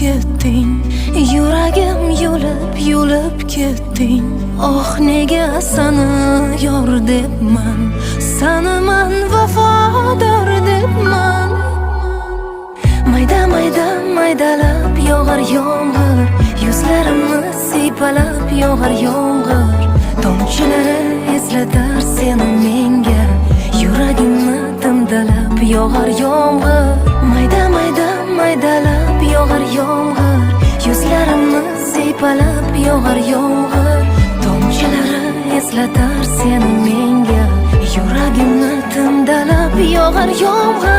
Ketding, yuragim yulib yulib ketding. Oh, nega sani yor debman, sani man vafodor debman. Mayda mayda maydalab yog'ar yomg'ir, yuzlarimni siypalab yog'ar yomg'ir. Tomchilari eslatar seni menga, yuragimni timdalab yog'ar yomg'ir. Mayda mayda maydalab yog'ar yomg'ir, yuzlarimni siypalab yog'ar yomg'ir. Tomchilari eslatar seni menga, yuragimni timdalab yog'ar yomg'ir.